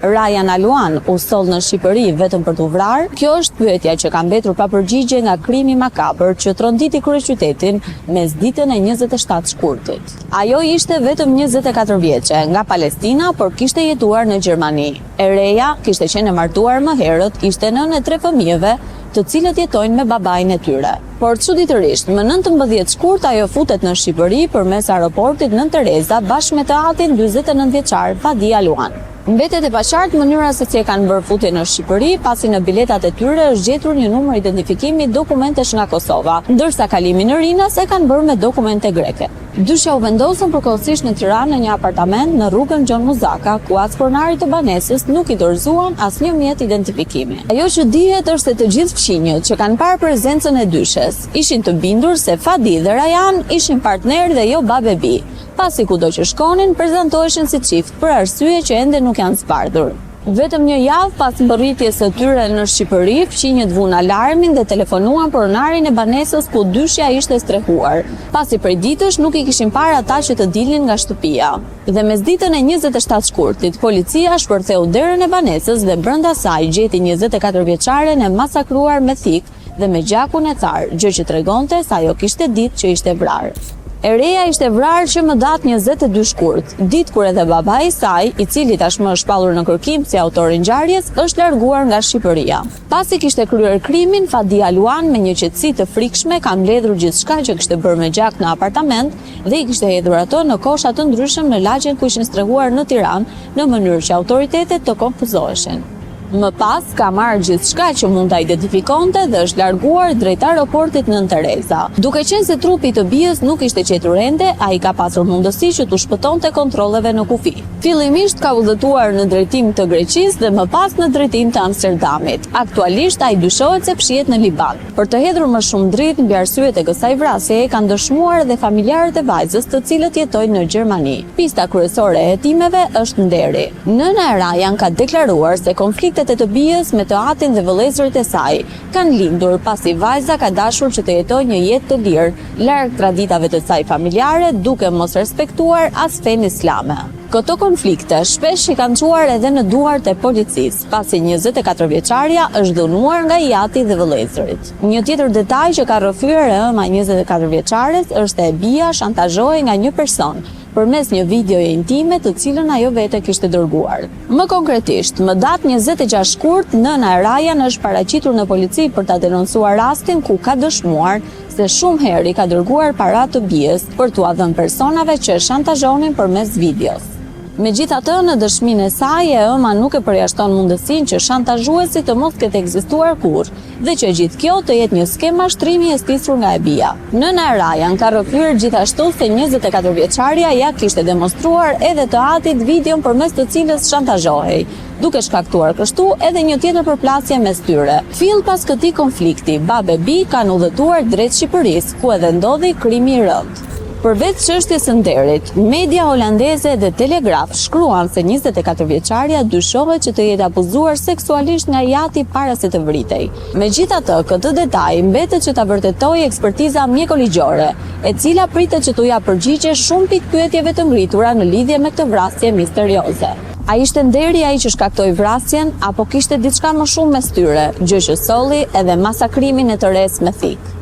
Rayan Alwan u soll në Shqipëri vetëm për t'u vrarë? Kjo është pyetja që ka mbetur pa përgjigje nga krimi makabër që tronditi kryeqytetin mesditën e 27 shkurtit. Ajo ishte vetëm 24 vjeçe, nga Palestina, por kishte jetuar në Gjermani. E reja kishte qenë e martuar më herët, ishte nënë e tre fëmijëve, të cilët jetojnë me babain e tyre. Por çuditërisht, më 19 shkurt ajo futet në Shqipëri përmes aeroportit Nënë Tereza bashkë me të atin 49 vjeçar Fadi Alwan. Mbetet e paqartë mënyra se si e kanë bërë futjen në Shqipëri, pasi në biletat e tyre është gjetur një numër identifikimi dokumentesh nga Kosova, ndërsa kalimin në Rinas e kanë bërë me dokumente greke. Dyshja u vendosën përkohësisht në Tiranë në një apartament në rrugën Gjon Muzaka, ku as pronarit të banesës nuk i dorëzuan asnjë mjet identifikimi. Ajo që dihet është se të gjithë fqinjët që kanë parë prezencën e dyshes, ishin të bindur se Fadi dhe Rayan ishin partnerë dhe jo babë e bijë, pasi kudo që shkonin prezantoheshin si çift për arsye që ende nuk janë zbardhur. Vetëm një javë pas mbërritjes së tyre në Shqipëri, fqinjët vunë alarmin dhe telefonuan pronarin e banesës ku dyshja ishte strehuar, pasi prej ditësh nuk i kishin parë ata që të dilnin nga shtëpia. Dhe mesditën e 27 shkurtit, policia shpërtheu derën e banesës dhe brenda saj gjeti 24 vjeçaren e masakruar me thikë dhe me gjakun e tharë, gjë që tregonte se ajo kishte ditë që ishte vrarë. E reja ishte vrarë që më datë 22 shkurt, ditë kur edhe babai i saj, i cili tashmë është shpallur në kërkim si autor i ngjarjes, është larguar nga Shqipëria. Pasi kishte kryer krimin, Fadi Alwan me një qetësi të frikshme ka mbledhur gjithçka që kishte bërë me gjak në apartament dhe i kishte hedhur ato në kosha të ndryshëm në lagjen ku ishin strehuar në Tiranë, në mënyrë që autoritetet të konfuzoheshin. Më pas ka marrë gjithçka që mund ta identifikonte dhe është larguar drejt aeroportit Nënë Tereza. Duke qenë se trupi i të bijës nuk ishte gjetur ende, ai ka pasur mundësi që t'u shpëtonte kontrolleve në kufi. Fillimisht ka udhëtuar në drejtim të Greqisë dhe më pas në drejtim të Amsterdamit. Aktualisht ai dyshohet se fshihet në Liban. Për të hedhur më shumë dritë mbi arsyet e kësaj vrasjeje kanë dëshmuar edhe familjarët e vajzës të cilët jetojnë në Gjermani. Pista kryesore e hetimeve është nderi. Nëna e Rayan ka deklaruar se konfliktet e të bijës me të atin dhe vëllezërit e saj kanë lindur pasi vajza ka dashur që të jetojë një jetë të lirë, larg traditave të saj familjare, duke mos respektuar as fenë islame. Këto konflikte shpesh i kanë çuar edhe në duart e policisë, pasi 24 vjeçarja është dhunuar nga i ati dhe vëllezërit. Një tjetër detaj që ka rrëfyer e ëma 24 vjeçares është se e bija shantazhohej nga një person, përmes një videoje intime të cilën ajo vetë e kishte dërguar. Më konkretisht, më datë 26 shkurt, nëna e Rayan është paraqitur në polici për ta denoncuar rastin ku ka dëshmuar se shumë herë i ka dërguar para të bijës për t'ua dhënë personave që e shantazhonin përmes videos. Megjithatë, në dëshminë e saj, e ëma nuk e përjashton mundësinë që shantazhuesi të mos ketë ekzistuar kurrë dhe që gjithë kjo të jetë një skemë mashtrimi e stisur nga e bija. Nëna e Rayan ka rrëfyer gjithashtu se 24 vjeçarja ia kishte demonstruar edhe të atit videon përmes të cilës shantazhohej, duke shkaktuar kështu edhe një tjetër përplasje mes tyre. Fill pas këtij konflikti, babë e bijë kanë udhëtuar drejt Shqipërisë, ku edhe ndodhi krimi i rëndë. Përveç çështjes së nderit, media holandeze De Telegraaf shkruan se 24 vjeçarja dyshohet që të jetë abuzuar seksualisht nga i ati para se të vritej. Megjithatë, këtë detaj mbetet që ta vërtetojë ekspertiza mjekoligjore, e cila pritet që t'u japë përgjigje shumë pikëpyetjeve të ngritura në lidhje me këtë vrasje misterioze. A ishte nderi ai që shkaktoi vrasjen apo kishte diçka më shumë mes tyre, gjë që solli edhe masakrimin e të resë me thikë?